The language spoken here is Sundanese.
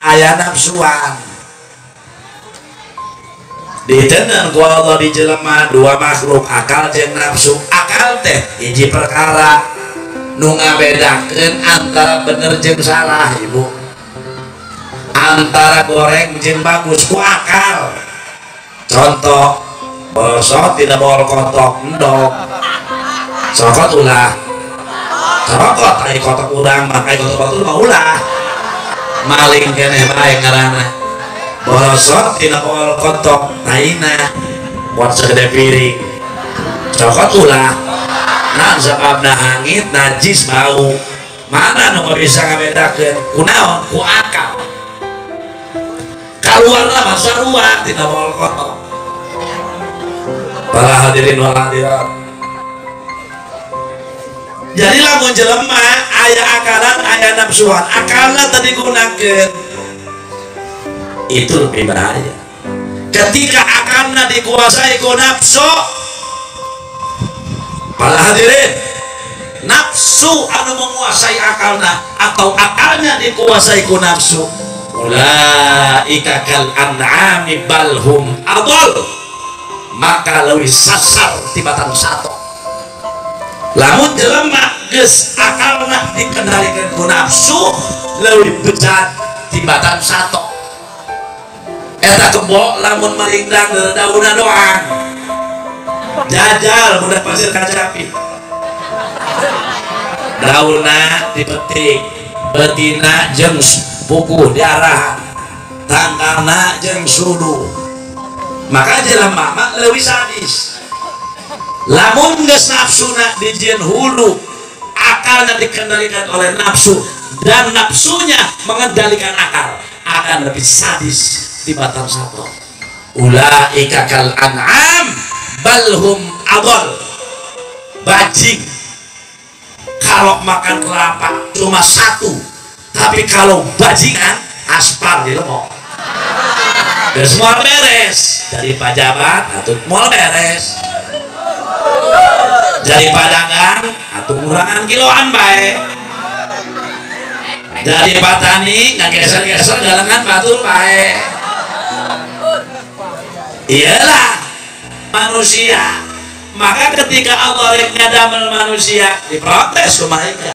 aya nafsuan. Ditenun ku Allah di jelema dua makhluk, akal jeung nafsu. Akal teh hiji perkara nu ngabedakeun antara bener jeung salah, ibu. Antara goreng jeung bagus ku akal. Contoh, bosok tidak bol kotok endok. Cokot ulah. Cokot ai kotok urang mah ai kotok batur mah ulah. Maling keneh bae ngaranna. Bosok tidak bol kotok taina buat segede piring. Cokot ulah. Nah sababna hangit najis bau. Mana nu bisa ngabedakeun? Kunaon? Ku akal. Kaluarna mah sarua tina bol kotok. Para hadirin wal hadirat. Jadi lamun jelema aya akalan aya nafsuan, akalna tadi gunakeun itu lebih bahaya. Ketika akalna dikuasai ku nafsu, para hadirin, nafsu anu menguasai akalna atau akalnya dikuasai ku nafsu, ulaika kal an'ami bal hum adall, maka leuwih sasar tibatan sato. Lamun jelema geus akalna dikendalikan ku nafsu, leuwih bejat tibatan sato. Eta kebo lamun malingdang dauna doang. Jajal budak pasir kacapi. Dauna dipetik, betina jeung buku diarahan, tangkalna jeung sudu. Maka jelema mah leuwih sadis. Lamun geus nafsuna dijieun hulu, akalna dikendalikan oleh nafsu dan nafsunya mengendalikan akal, akan lebih sadis tibatan sato. Ulaika kal an'am balhum adall. Bajing kalau makan kelapa cuma satu, tapi kalau bajingan aspal di lemok. Dan semua beres dari pajabat atau semua beres dari padagang atau kurangan kiloan baik, dari petani nggak geser-geser galengan batur baik. Iyalah manusia. Maka ketika Allah ngadamel manusia diprotes ke malaikat.